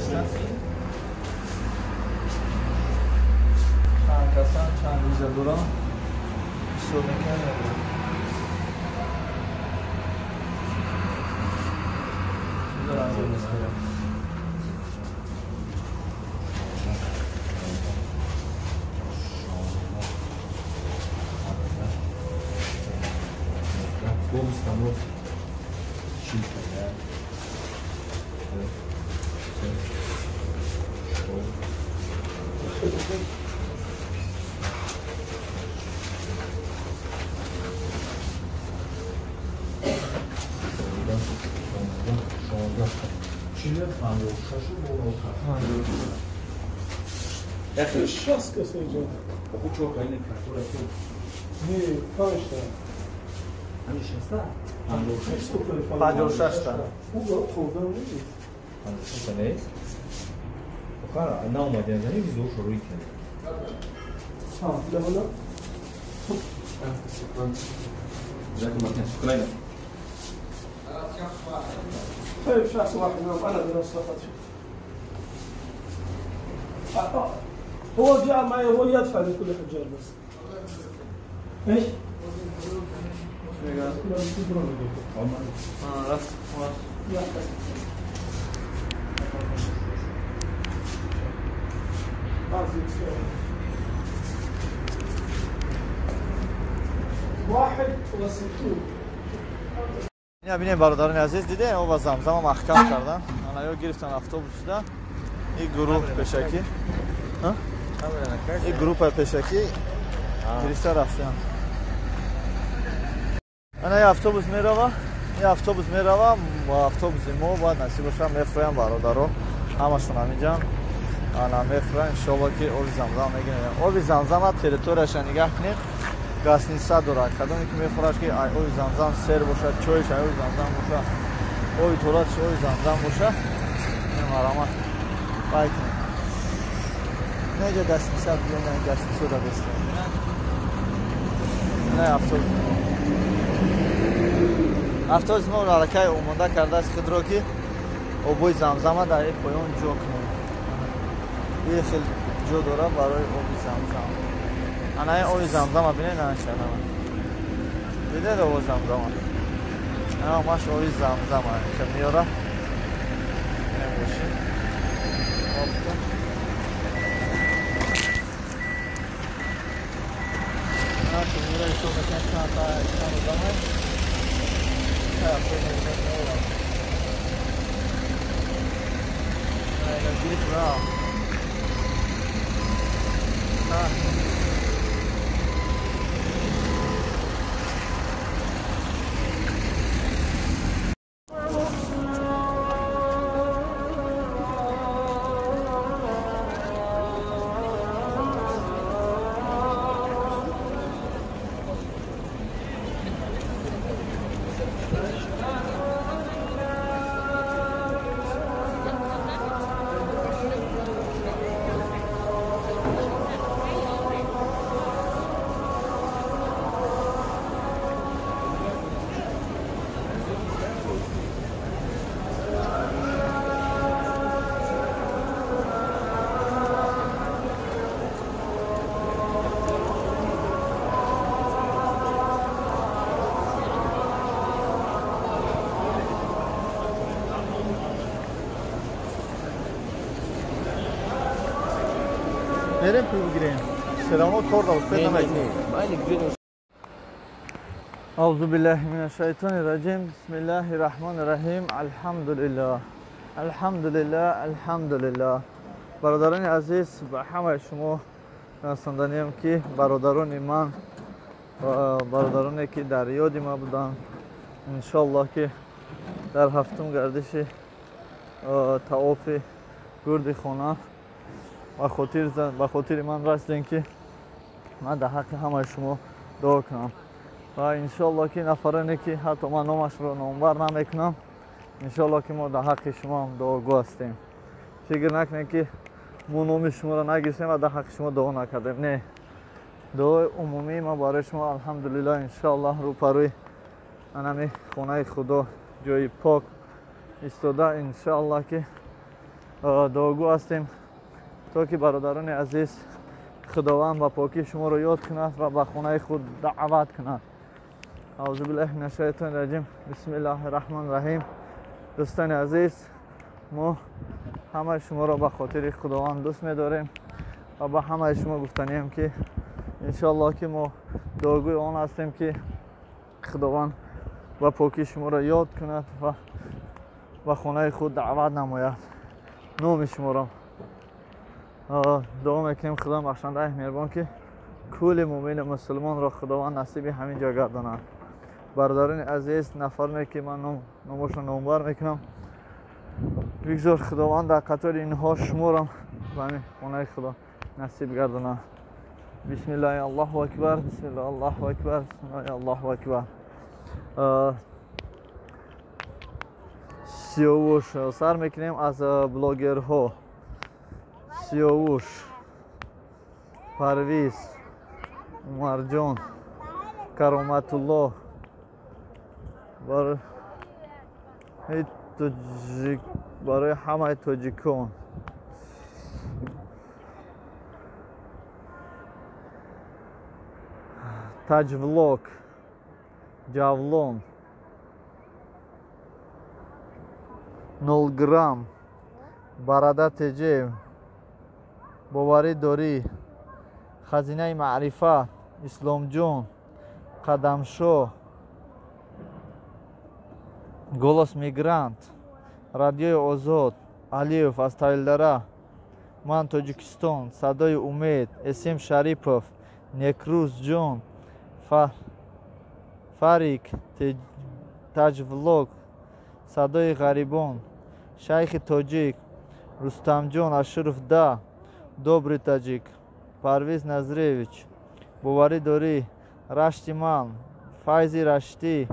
Шаста. Чанд касан, чанд виза дорам. Ҳисоб мекунем. شصت کسی اینجا. خب چهار تا این کارتور تو. نه پنج تا. همین 60 تا. 56 تا. او خوردن نیست. 56 تا نیست. آخر نه اومدن زنی زور شروع کرد. ها لا لا. جزاكم الله خير. شكرا. طيب شخص واحد منهم انا بنفسي. هو جاء معي هو يدفع لكل حجاج بس. ايش؟ واحد وستون. Бинем бародарони азиз, дидем ова замзама маҳкам кардан. Ана ё гирифтан автобусда. Ин гурӯҳ пешакӣ. Ин группа пешакӣ гирифта рафтан. Ана ин автобус мерава, ин автобус мерава, автобуси мо бояд насиб боша мефроям бародаро. Ҳамашон ҳаминҷан. Ана мефроям, иншоалло ки оби замзам мегирем. Оби замзама территорияша нигаҳ кунед. Гасниса дорад. Кадоме ки мехӯрад ки оби замзам сер бошад, чойш оби замзам бошад, оби туратш оби замзам бошад, марамат бай кунед. Неҷа гасниса биён, гасниса да бестем. Не автобус. Автобус мо аллакай омода кардааст худро ки обои замзама дар ин поён ҷо кунем. Ин хел ҷо дорад барои оби замзам. Ана ин оби замзама бинед, анашана. Дидед оби замзама? Ана маш оби замзама. Хел меёра. Боши. Обта. Ана меёра ҳисоб мекунад чанд та чанд одамай. Ана гирифт рафт. Мерем пул бигирем. Все равно кор да успеть намекунем. Аузу биллаҳи минаш шайтони раҷим. Бисмиллаҳи раҳмони раҳим. Алҳамдулиллаҳ. Алҳамдулиллаҳ, алҳамдулиллаҳ. Бародарони азиз, ба ҳамаи шумо расонданием ки бародарони ман ва бародароне ки дар ёди ма буданд, иншоаллоҳ ки дар ҳафтум гардиши таофи гурди хона ба хотири ман расидем ки ман дар ҳаққи ҳамаи шумо дуо кунам ва иншоаллоҳ ки нафароне ки ҳатто ман номашро номбар намекунам, иншоаллоҳ ки мо дар ҳаққи шумо ҳам дуогӯ ҳастем. Фикр накунед ки мо номи шуморо нагирифтем ва дар ҳаққи шумо дуо накардем. Не, дуои умумии ма барои шумо алҳамдулиллоҳ иншоаллоҳ рӯпарӯи анами хонаи Худо, ҷои пок истода, иншоаллоҳ ки Дуогӯ ҳастем, то ки бародарони азиз, Худованд ба покӣ шуморо ёд кунад ва ба хонаи худ даъват кунад. Аузу биллаҳи минаш шайтони раҷим. Бисмиллаҳи раҳмони раҳим. Дӯстони азиз, мо ҳамаи шуморо ба хотири Худованд дӯст медорем ва ба ҳамаи шумо гуфтанием, ки иншоаллоҳ, ки мо дуогӯи он ҳастем, ки Худованд ба покӣ шуморо ёд кунад ва ба хонаи худ даъват намояд. Номи шуморо дуо мекунем, Худо бахшандаи меҳрубон, ки кулли муъмину мусулмонро Худованд насиби ҳамин ҷо гардонад. Бародарони азиз, нафароне ки ман номошро номбар мекунам, бигзор Худованд дар қатори инҳо шуморо ба ҳамин хонаи Худо насиб гардонад. Бисмиллаҳи, Аллоҳу акбар, бисмилла, Аллоҳу акбар, бисмиллаҳи, Аллоҳу акбар. Сиёвуш, сар мекунем аз блогерҳо: Сиёвуш, Парвиз, Умарҷон, Кароматулло, барои ҳамаи тоҷикон, Таҷвлог, Ҷавлон, Нолграм, Барада Теҷе, Боварӣ дорӣ, Хазинаи маърифат, Исломҷон, Қадамшоҳ, Голос мигрант, Радиои Озод, Алиев аз Тавилдара, Ман Тоҷикистон, Садои умед, Эсим Шарипов, Некрӯзҷон, Фарик, Таҷвлог, Садои ғарибон, Шайхи тоҷик, Рустамҷон Ашуров, да Добрый таҷик, Парвиз Назревич, Боварӣ дорӣ, Рашти ман, Файзи Раштӣ,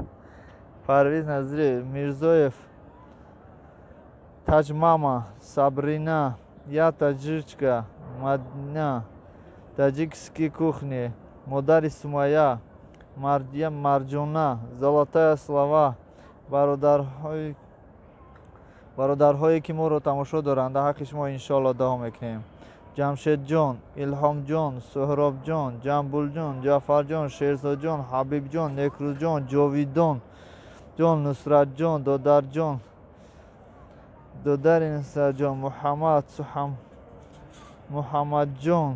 Парвиз Назриев, Мирзоев, Таҷмама, Сабрина, Я таджичка, Мадина, Таджикские кухни, Модари Сумая, Марҷона, Золотая слова. Бародарҳое ки моро тамошо доранд, дар ҳаққи шумо иншоалло дуо мекунем: Ҷамшедҷон, Илҳомҷон, Суҳробҷон, Ҷамбулҷон, Ҷаъфарҷон, Шерзоҷон, Ҳабибҷон, Некрӯзҷон, Ҷовидон ҷон, Нусратҷон, додарҷон, додари Нусратҷон, Муҳаммад, Муҳаммадҷон,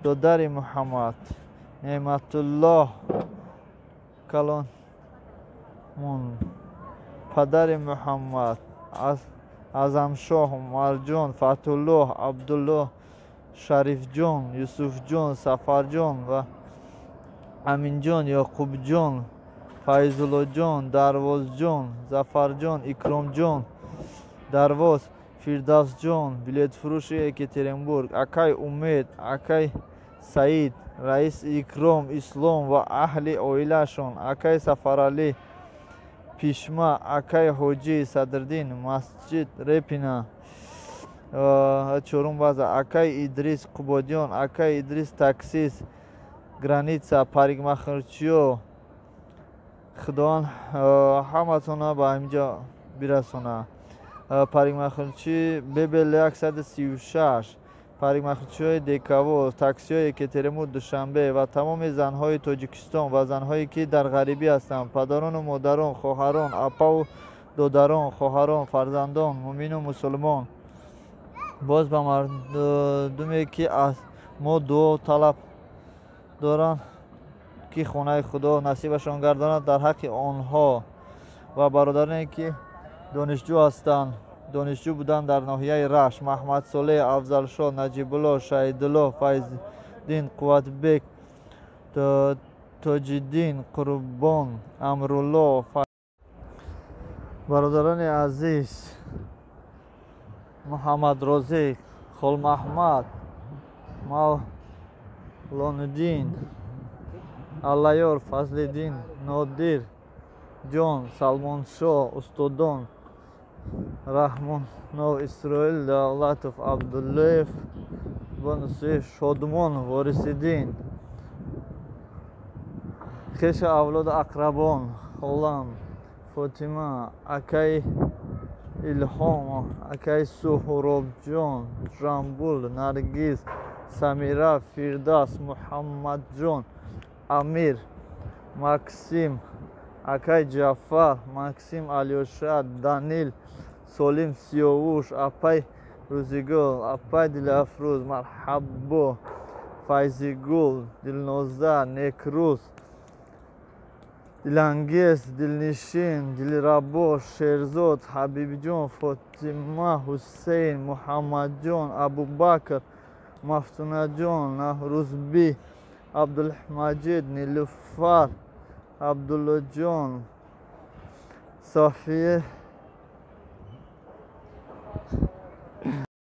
додари Муҳаммад, Неъматуллоҳ калонмун, падари Муҳаммад, Аъзамшоҳ, Умарҷон, Фатҳуллоҳ, Абдуллоҳ, Шарифҷон, Юсуфҷон, Сафарҷон ва Аминҷон, Ёқубҷон, Файзуллоҷон, Дарвозҷон, Зафарҷон, Икромҷон, Дарвоз, Фирдавсҷон, билетфурӯши Екатеринбург, акай Умед, акай Саид, раис Икром, Ислом ва аҳли оилаашон, акай Сафаралӣ, Пишма, акай Ҳоҷӣ Садриддин, масҷид Репина, чорум база, акай Идрис Қубодиён, акай Идрис, таксист, граница, парикмахерчиё. Худованд ҳаматона ба ҳаминҷо бирасона. Парикмахерчи Бебел 136, парикмахерчиҳои Дековоз, таксиҳои Екатеринбург, Душанбе ва тамоми занҳои Тоҷикистон ва занҳое, ки дар ғарибӣ ҳастанд, падарону модарон, хоҳарон, апаву додарон, хоҳарон, фарзандон, муъмину мусулмон. Боз ба мардуме, ки аз мо дуо талаб доранд, ки хонаи Худо насибашон гардонад дар ҳаққи онҳо. Ва бародароне, ки донишҷӯ ҳастанд, донишҷӯ буданд дар ноҳияи Рашт: Маҳмадсолеҳ, Афзалшоҳ, Наҷибулло, Шаҳидулло, Файзиддин, Қувватбек, Тоҷиддин, Қурбон, Амрулло. Бародарони азиз, Муҳаммадрозиқ, Холмаҳмад, Мавлониддин, Аллаёр, Фазлиддин, Нодир ҷон, Салмоншоҳ, устодон Раҳмонов, Исроил Давлатов, Абдуллоев, Бонусиев, Шодмон, Ворисиддин, хешу авлоду ақрабон, холам Фотима, акаи Илҳом, акай Суҳробҷон, Ҷамбул, Наргиз, Самира, Фирдавс, Муҳаммадҷон, Амир, Максим, акай Ҷафар, Максим, Алёша, Данил, Солим, Сиёвуш, апай Рӯзигул, апай Дилафрӯз, марҳабо, Файзигул, Дилноза, Некрӯз, Дилангез, Дилнишин, Дилрабо, Шерзод, Ҳабибҷон, Фотима, Ҳусейн, Муҳаммадҷон, Абубакр, Мафтунаҷон, Наҳрӯзбӣ, Абдулмаҷид, Нилуфар, Абдуллоҷон, София.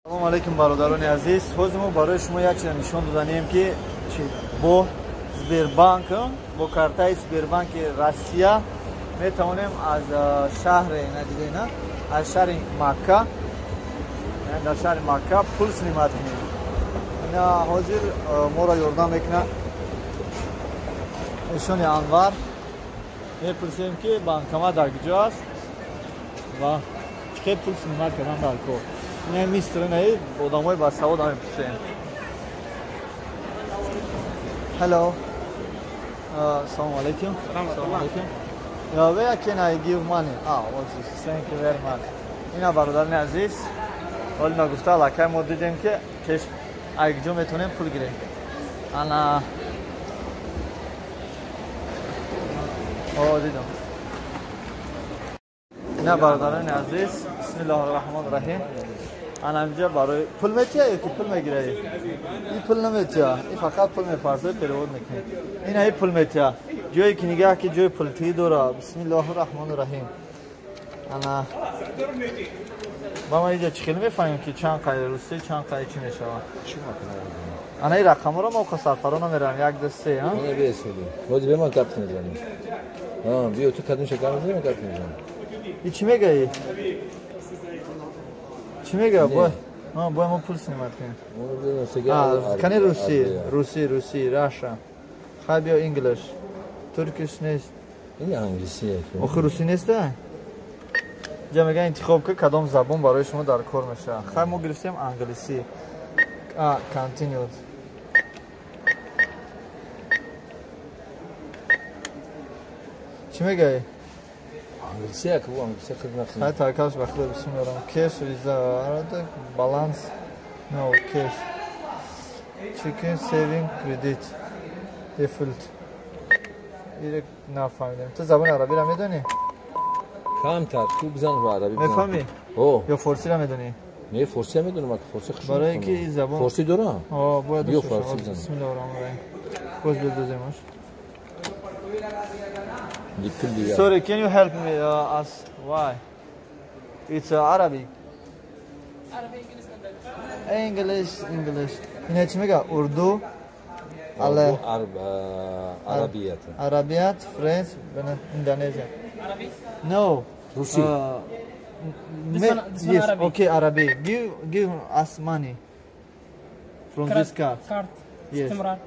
Салом алейкум, бародарони азиз. Ҳозир мо барои шумо як чиза нишон доданием, ки бо Сбербанк, бо картаи Сбербанки Россия метавонем аз шаҳри, надидена, аз шаҳри Макка, дар шаҳри Макка пул снимать кунем. Ина ҳозир моро ёрдам мекунад эшони Анвар. Мепурсем, ки банкомат дар куҷо аст ва чӣ хел пул снимать кардан дар кор. Ина мистер, инаи одамои басавод мепурсем. Hello. Assalamu alaikum. Assalamu alaikum. Where can I give money? Ah, what's this? Thank you very much. Ина, бародарни азиз, ҳоли нагуфта аллакай мо дидем, ки пеш айкҷо метавонем пул гирем. Ана о дидам. Ина, бародарони азиз, бисмиллоҳи раҳмони раҳим. Ана инҷа барои пул метия ё ки пул мегираи? И пул наметия, и фақат пул мепарзои, перевод мекунӣ. Ина и пул метия. Ҷое ки нигаҳ ки ҷои пултӣ дора. Бисмиллоҳи раҳмони раҳим. Ана ба ма инҷа чӣ хел мефаҳмем, ки чанд қай русӣ, чанд қай чӣ мешавад? Ана ин рақамҳоро мо сарфаро намеравем. Як, ду, се, а? Бози бе ман гап мезанем. Биё, ту кадом шакар мезанӣ, ман гап мезанам. И чӣ мегаӣ? Чӣ мега? Бой, бой мо пул снимать кунем. Кани русӣ, русӣ, русӣ, Раша. Хай, биё English. Turkish нест. Ин англисие. Охи русӣ неста? Ҷа мега интихоб ки кадом забон барои шумо дар кор мешавад. Хай, мо гирифтем англисӣ. Continued. Чӣ мегаӣ? Англисия ку, англисия хидмат. Хай, таваккалш ба Худо, бисмиллоҳ. Cash виза, баланс, no cash. Checking, saving, credit, default. Ире нафаҳмидем. Ту забони арабиро медонӣ? Камтар, ту бизан ба арабӣ. Мефаҳмӣ? Ё форсиро медонӣ? Не, форсия медонам, ака форсӣ хуш. Барои ки ин забон форсӣ дорам. О, бояд биё форсӣ бизан. Бисмиллоҳи раҳмони раҳим. Боз бидоземаш. Sorry, can you help me ask why? It's Arabic. Arabic, English, English. Ина чӣ мега? Урду, але арабият. Арабият, French, Индонезия. Arabic? No. Русӣ. This one, this one Yes, Arabic. Okay, Arabic. Give us money from this card. Card. Yes. استمرار.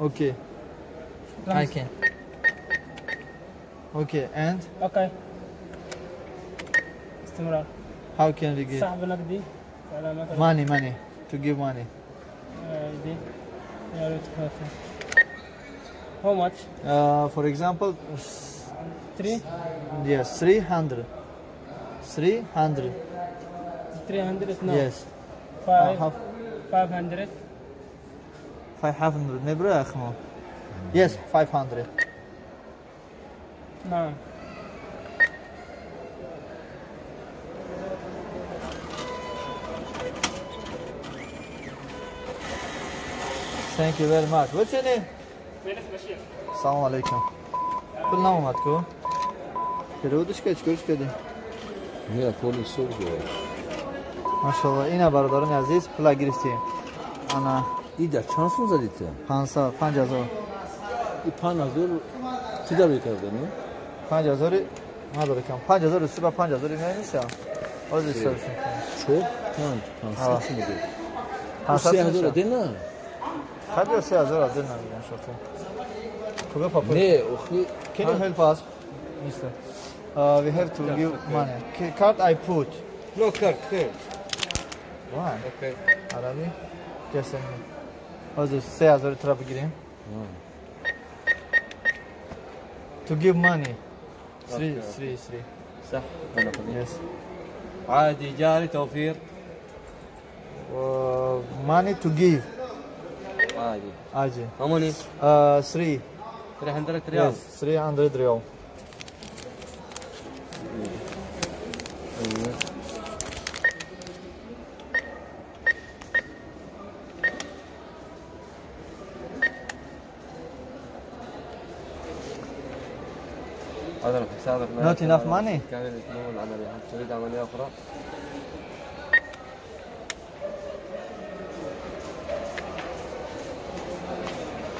Okay. I can. Okay, and Okay. استمرار. How can we give سحب نقدي علامات money, money to give money? دي يا ريت فاتح. How much? For example, 3 yes, 300. 300. 300 no. Yes. 5 Half. 500. 500 نبرة أخمو. Yes, 500. نعم. Thank you very much. What's your name? Салом алейкум. Пул наомад ку? Перевод ш ка, чикорш кардӣ? Не, пули ҳисоб дорад. Машалло, ина, бародарони азиз, пула гирифтем. Ана И дар чанд сум задӣ ту? 500, 5000. И 5000 чӣ дар мекарда, не? 5000 надора кам. 5000 русӣ ба 5000 мемеша. Ҳозир ҳисоб мекунем. Чор, панҷ, 500 чӣ мегӯяд? 500 3000 де на? Хай, биё, 3000 аз дил намегирам шофер. Куба папа. Не, охи. Can you help us, mister? We have to give money. Card I put. No card, same. Why? Okay. عربی؟ Just a minute. حاضر 3000 ترا بگیریم. To give money. 3 3 3. صح. Yes. عادي جاري توفير. Money to give. عادي. عادي. How many? 3. 300 ريال. Yes, 300 ريال. هذا الحساب. Not enough money. كان يتمول العملية. هل تريد عملية أخرى؟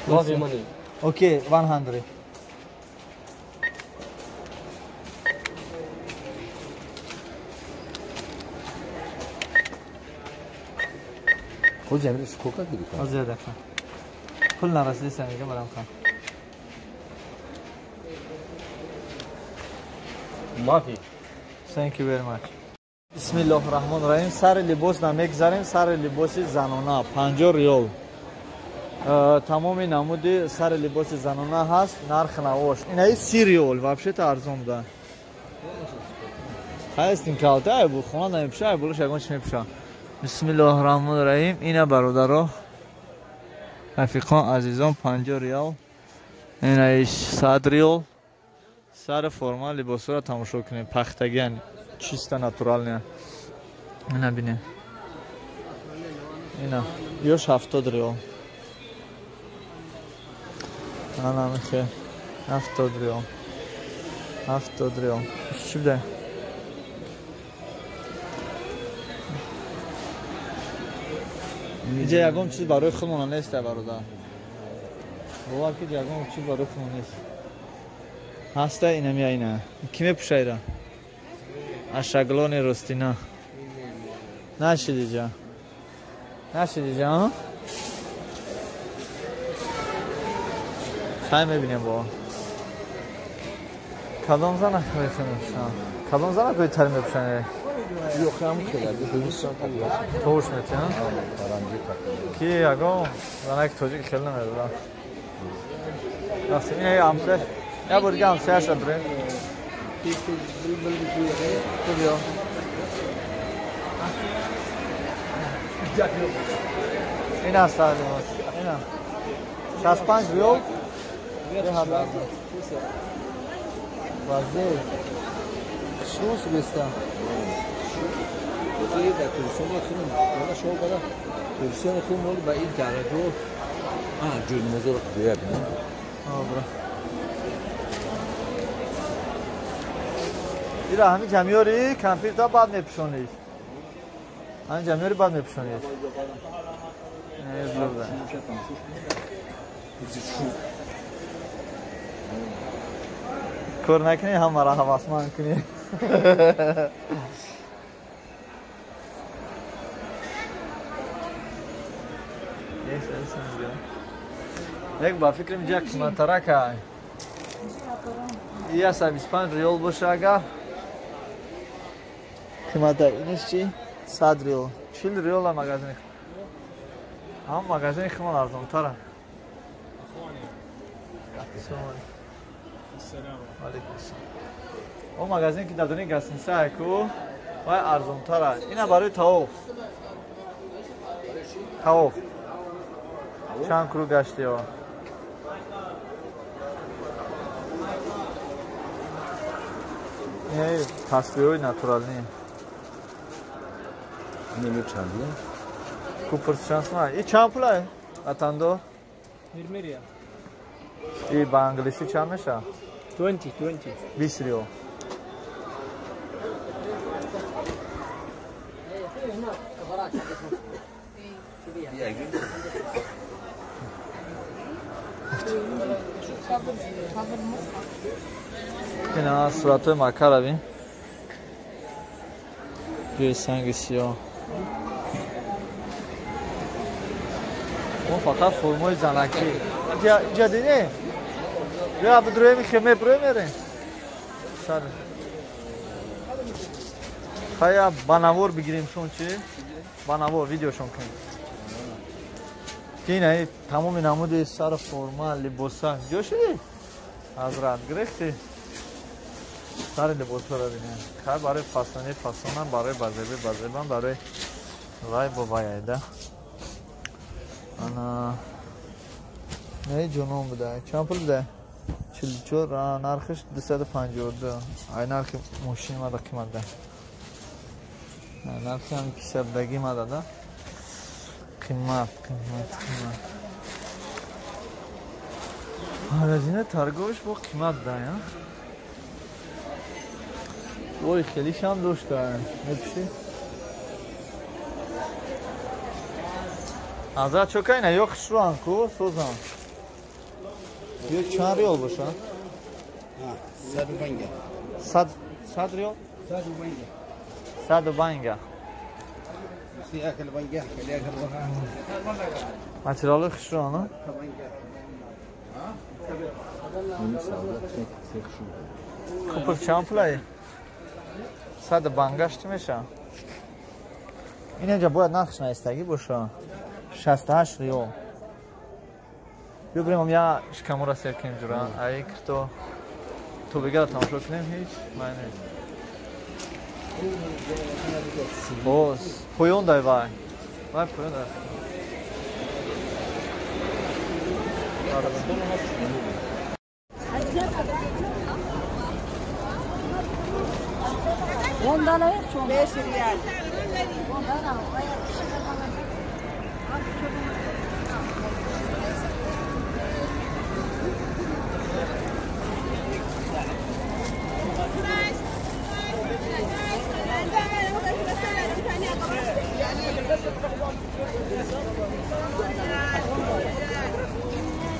ما في money. Okay, 100. خود جمعی شکوکا گیری کن. از زیاده کن. پول نرسیده سمیگه برام کن. ما في. Thank you very much. بسم الله الرحمن الرحیم. سر لباس نمیگذاریم. سر لباس زنانه 50 ریال. تمام نمود سر لباس زنانه هست. نرخ نواش. اینا 30 ریال. вообще تا ارزان بودن. هستیم کالته بود خونه نمیپوشه بولش یگان چی میپوشه. بسم الله الرحمن الرحیم. اینا برادرها رفیقان عزیزان 50 ریال. اینا 100 ریال. سر فرما لباسو را تماشا کنیم. پختگی чисто натуральная. اینا بینه. اینا یوش 70 ریال. انا میخه 70 ریال. 70 ریال. چی بده؟ اینجا یگام چیز برای خودمون نیست برادر. باور که یگام چیز برای خودمون نیست. هسته اینه میای اینه. کی میپوشه ایرا؟ اشغلون رستینا. نشید جا. نشید جا. خیلی میبینیم با. کدام زنک میپوشن؟ کدام زنک بهتر میپوشن؟ Yok هم خیلی توش میتونم کی آقا زنک توجیک خیلی نمیدونم. راست اینه همسر یه بار دیگه همسر شد بریم. تو بیا. این هست اینا 65 ریال. واضح شوس بستم. در تلویزیون خون والا شو بالا تلویزیون خون مول با این درجه جور موضوع رو بیاد. برو. ایرا همین جمعیاری کمپیر تا بعد میپوشونید. همین جمعیاری بعد میپوشونید. نه زور. کار نکنی هم مرا حواسمان کنی. یک با فکرم اینجا قیمت‌ترک یه 125 ریال باشه اگر قیمت اینش چی؟ 100 ریال 40 ریال هم مغازه هم مغازه خیلی ارزان‌تره. السلام علیکم. اون مغازه که در دنیا گسنسه کو وای ارزان‌تره. اینا برای طواف. طواف چند کرو گشتی ها. این تصویرهای ناتورالنی. اینم چندیه؟ کوپرس چند نه؟ این چند پوله؟ اتندو؟ 20 ریال. این با انگلیسی چند میشه؟ 20 20 ریال. اینا صورت مکه ببین. جوی سنگ سیاه. اون فقط فرمای زنکی. اینجا دیدی؟ بیا بدروی میخیمه بروی میره. سر. Хая ба навор бигирем шон чи? Ба навор видеошон кунем. Ки ина тамоми намуди сар форма либоса. Ҷо шуди? Ҳазрат гирифти? Сари либосаро бинем. Хай барои фасони фасонам, барои базеби базебам, барои вай бо вай айда. Ана не ҷонон буда. Чанд пул буда? 44, нархиш 252. Ай нархи мошин мада қимат да. Нархи ҳам кисабдагӣ мада да. Қимат, қимат, қимат. Магазина торговиш бо қимат да, я? Ой, хелишам дошта. Мепуши? Аза чо кайна ё хушруан ку созан. Ё чанд риол боша? 150. 100 риол? 150. 150. Материали хушруан, Купр чанд пулай? 150 чӣ меша? Ин инҷа бояд нархш наистагӣ боша. 68 риол. Биё бирем я шикамора сер кунем ҷура. Ай кирто то бегара тамошо кунем ҳеҷ май нест. Боз поён дай вай. Вай поён дай.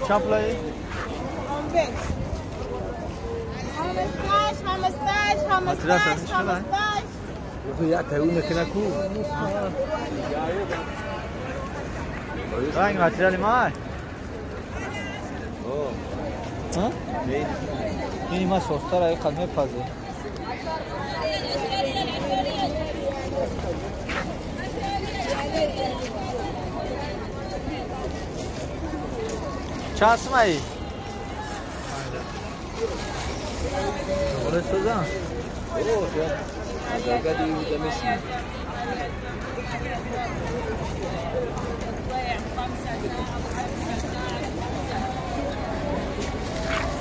Чанд пулаи? 15, 15, 15. Ранг материали май? Ини ма состара и қад мепазе. Чанд сумаи? Оре созан?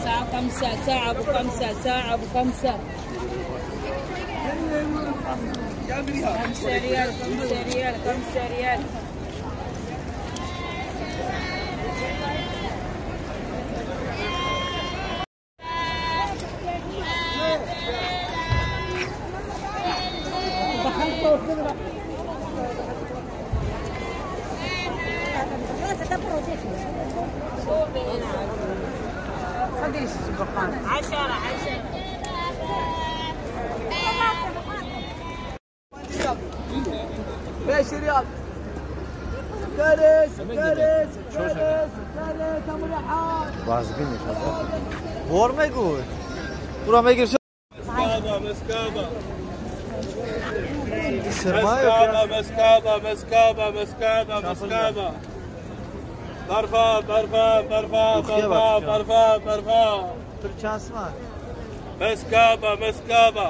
ساعة 5 ساعة أبو 5 ساعة أبو 5 5 ريال 5 ريال 5 ريال. عشرة عشرة. 5 ريال. كارس كارس كارس كارس أبو رحاب. بور مگوی. برو مگیر. مسكابة سرمایه مسكابة مسكابة مسكابة مسكابة. برفا برفا برفا برفا برفا برفا. چند سمه؟ مسكابة مسكابة.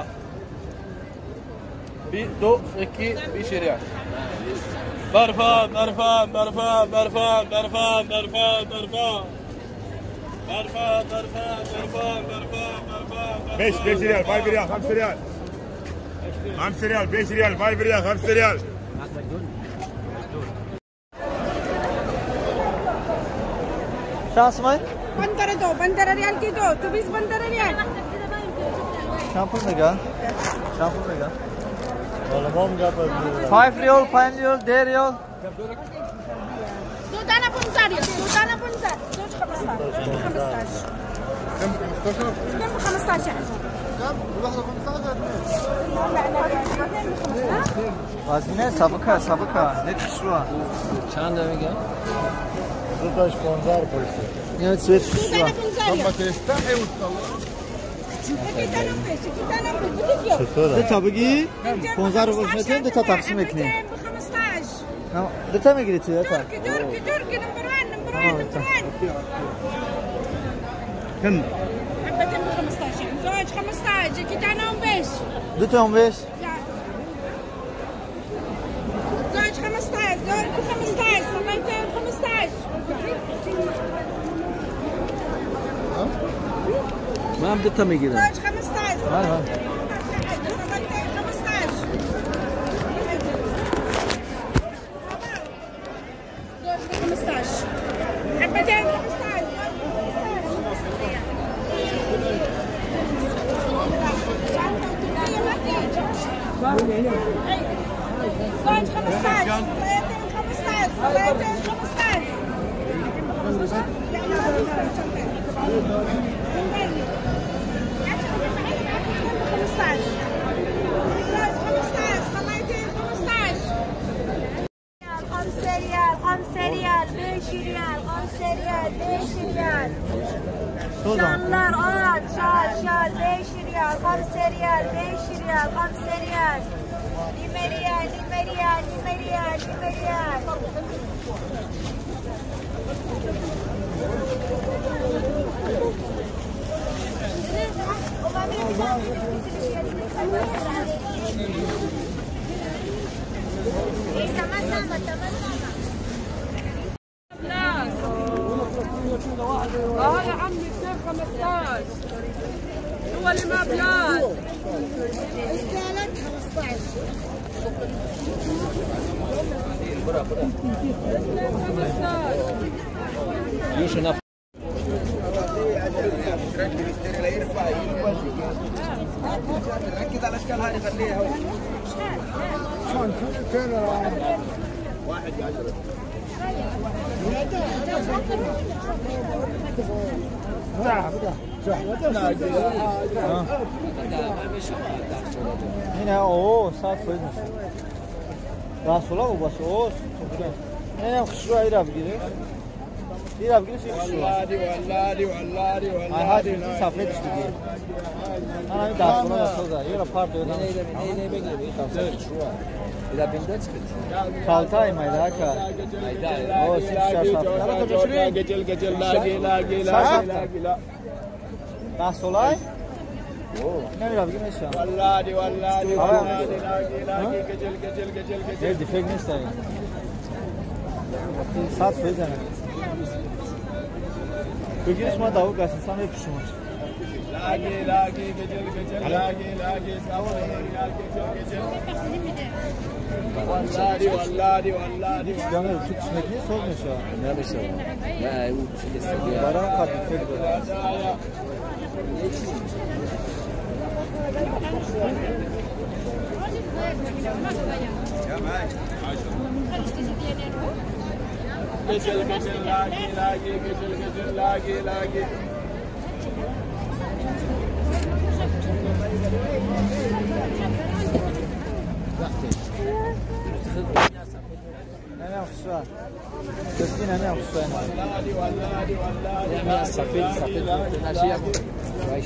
1 2 3 5 ريال. برفا برفا برفا برفا برفا برفا برفا برفا برفا برفا برفا برفا. 5 ريال 5 ريال 5 ريال 5 ريال 5 ريال 5 ريال 5 ريال. چند سمه؟ 15 دو 15 ريال کی دو تو 20 15 ريال. چند پول میگه؟ چند پول میگه؟ 5 ریال 5 ریال 10 ریال. دو دانه 15 ريال دو دانه 15 زوج 15 زوج 15. كم 15؟ كم 15 يعني؟ كم؟ الواحدة 15 وزنه سبکه سبکه نه خوشروه. چند میگه؟ دو تاش 15 پرسه. یعنی سویت خوشروه. طب ما تستحي وتطلع. دو تا بگی 15 روبل میتونیم دو تا تقسیم میکنیم. دو تا میگیری تو دو تا. تركي تركي تركي نمبر 1 نمبر 1 نمبر 1. كم؟ حبتين ب 15 زوج 15 كي وبيش. دو تا وبيش؟ زوج 15 زوج 15 صليتين 15. ما عم دو میگیرم. زوج 15. صليتين 15. زوج 15 حبتين 15. زوج 15 15 15 5 ريال 5 ريال 5 ريال 5 ريال 5 ريال. شالlar al şal şal 5 riyal 5 riyal 5 riyal 5 riyal. 20 riyal 20 riyal 20 riyal 20 riyal. اه يا عمي 2 15 هو اللي ما بلاش. استهلك 15. ركز على الاشكال هذه خليها. واحد 10. هنا اوه صار فوز راسولا وبس اوه هنا خشوا ایرا بگیره ایرا بگیره چی خشوا ولادي ولادي ولادي هاي سافلت دیگه انا داسولا داسولا ایرا پارت دادم نه بگیره إذا بندت خالتاي ما إذا كا أوه 6 7 قجل قجل لاقي لاقي لاقي لا داسولاي نمیرم بگیم میشه ولادي ولادي ولادي لاقي لاقي قجل قجل قجل قجل دیفکت نیست این 100 فیزنه بگیرش ما داو گاس انسان بپوشمش لاقي لاقي قجل قجل لاقي لاقي قجل قجل ولادي ولادي ولادي جامعه تو چمکنی صبح میشه نمیشه نه او چیز برام قد فکر داره قجل قجل لاقي لاقي قجل قجل لاقي لاقي انا خشوا تسكين انا خشوا ولادي ولادي ولادي انا سفيد سفيد ناشي عايش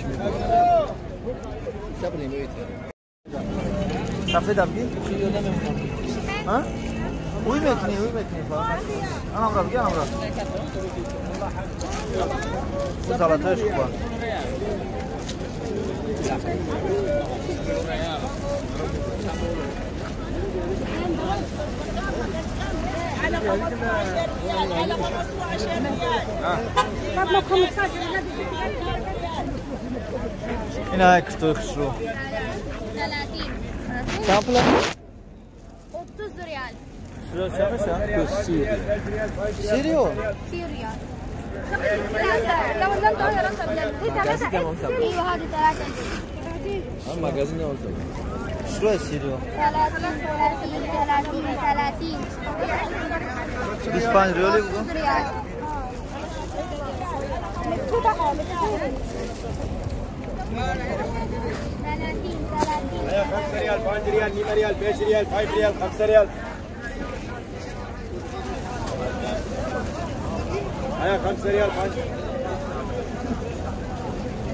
تبني ميت سفيد ابگی ها وی متنی وی متنی انا امرا بگی انا امرا زلاتاش خوبه على 15 ريال على 15 ريال. طب 15 هنا هيك خشوا 30 كم بلا 30 ريال. شو شو سيريو سيريا لو لم تغير انت ايوه هذه 3. المغازين شو سيريو 30 30 25 ريال 5 ريال 5 ريال 9 ريال 5 ريال 5 ريال 5 ريال 5 ريال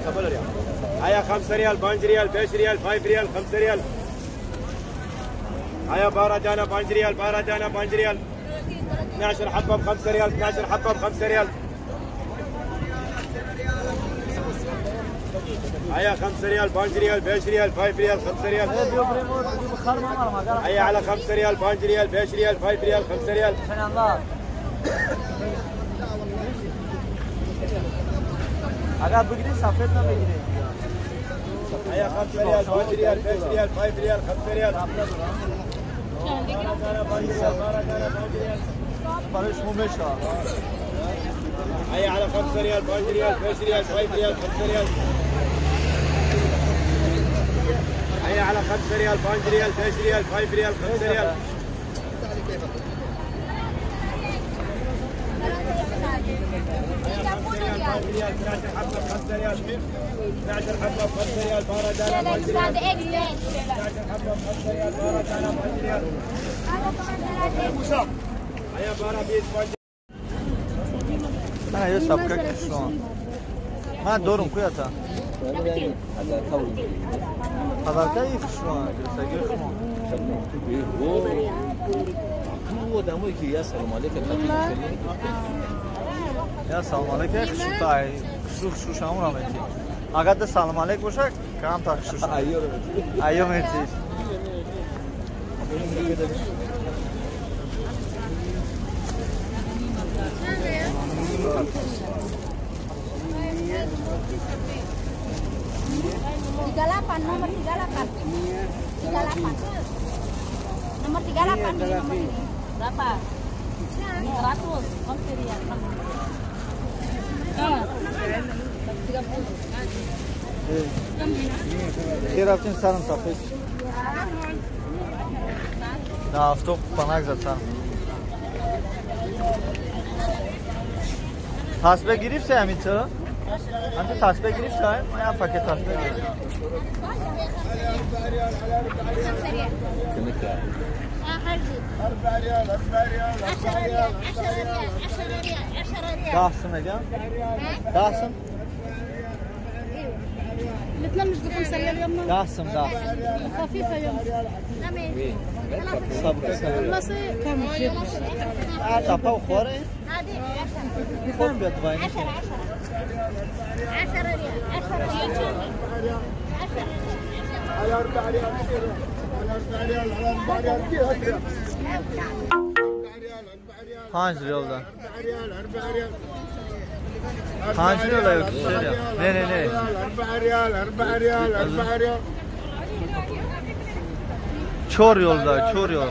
5 ريال. هيا 5 ريال 5 ريال 5 ريال 5 ريال 5 ريال هيا بارة دانا 5 ريال بارة دانا 5 ريال 12 حبة ب 5 ريال 12 حبة ب 5 ريال هيا 5 ريال 5 ريال 5 ريال 5 ريال 5 ريال هيا على 5 ريال 5 ريال 5 ريال 5 ريال 5 ريال اگر بگیری سفید نمیگیری. هيا 5 ريال 5 ريال 5 ريال 5 ريال 5 ريال برای شما میشه. هيا على 5 ريال 5 ريال 5 ريال 5 ريال 5 ريال هيا على 5 ريال 5 ريال 5 ريال 5 ريال 5 ريال حبة 5 ريال 12 حبة 5 ريال بارة دانا 12 حبة 5 ريال بارة دانا 5 ريال هيا بارة بيت. من یه سبکه کشون من دارم کویتا پدرکه ای خشون گرسگی خمون یا سلام علیکم خشوتای خشو خشو شامو را میتی اگر ده سلام علیک باشه کم تا خشو ایو میتی. Nomor 38 38 nomor 38 nomor ini berapa? 100 rial. خیر رفتیم سرم سفید نه افتوب پناک زد سرم. تسبه گرفتی همین تو؟ همین تو تسبه گرفتی؟ من هم پاکت تسبه گرفتم. 4 ريال 4 ريال 10 ريال 10 ريال 10 ريال 10 ريال 10 سم میگم؟ 10 سم؟ الاثنين مش ب5 ريال يما؟ 10 سم 10 خفيفة يما. المصري كم؟ تاپا خوره؟ خور بیاد باین. 10 10 ريال 10 ريال 10 على 4 ريال على 4 ريال على 4 ريال 5 ريال ده 4 ريال 4 ريال 5 ريال yok 3 ريال. Ne ne ne 4 ريال 4 ريال 4 ريال 4 ريال ده 4 ريال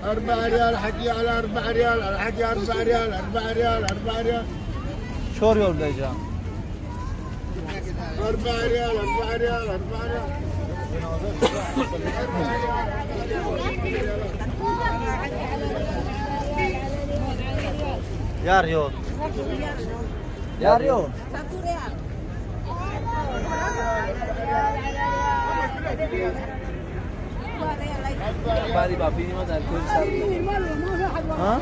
4 ريال حكي على 4 ريال على حكي 4 ريال 4 ريال 4 ريال 4 ريال ده جا 4 ريال 4 ريال 4 ريال يا ريال يا ريال ها؟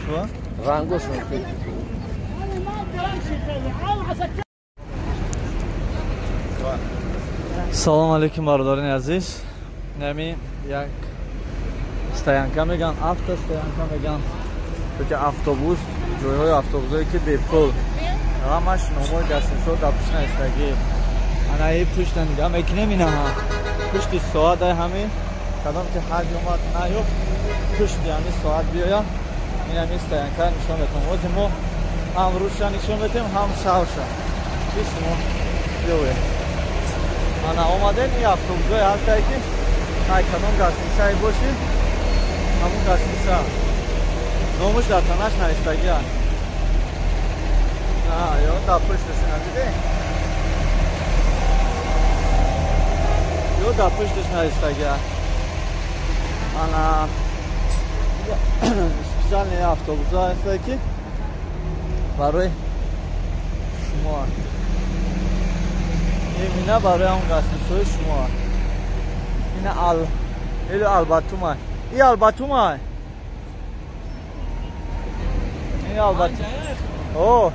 شو؟ Салом алейкум бародарони азиз. Нами як стоянка меган, автостоянка меган. Токи автобус, ҷойҳои автобусое ки бепул. Ҳамаш номои гастинсо дар пушт наистагӣ. Ана и пушта нигаҳ мекунем инаҳа. Пушти соат ай ҳамин кадом ки ҳаҷ омад наёфт, пушти ҳамин соат биёяд. Ин ҳамин стоянка нишон метавон. Ҳозир мо ҳам рӯзша нишон метем, ҳам шавша. Ки шумо биёед. Ана омадем ин автобусҳое ҳастае ки ай кадом гастинсае бошӣ, ҳамун гастинса номуш дар танаш навиштагӣ аст. Ё дар пушташ надидӣ? Ё дар пушташ навиштагӣ аст. Ана специальный автобусҳо ҳастае ки барои шумо аст. Имина барои ҳамун гастинсои шумо аст. Ина ал илу албатумай. И албатумай. Ин албатум. О.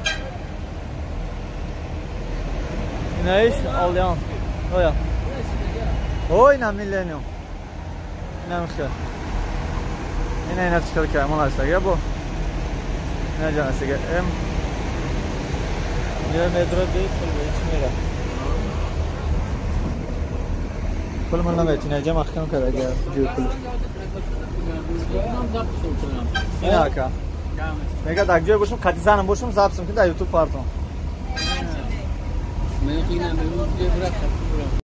Инаиш Аллиан. Оя. Ой, на Миллениум. Ина михел. Ина чикар кардам, он бо. Ина ҷанасига М. Я метро би пул чӣ мера. Пул ман наметина, ҷа маҳкам кард агар ҷӯй пул. Ина ака. Мега дар ҷой бошам, қати занам бошам, записам ки дар YouTube партом.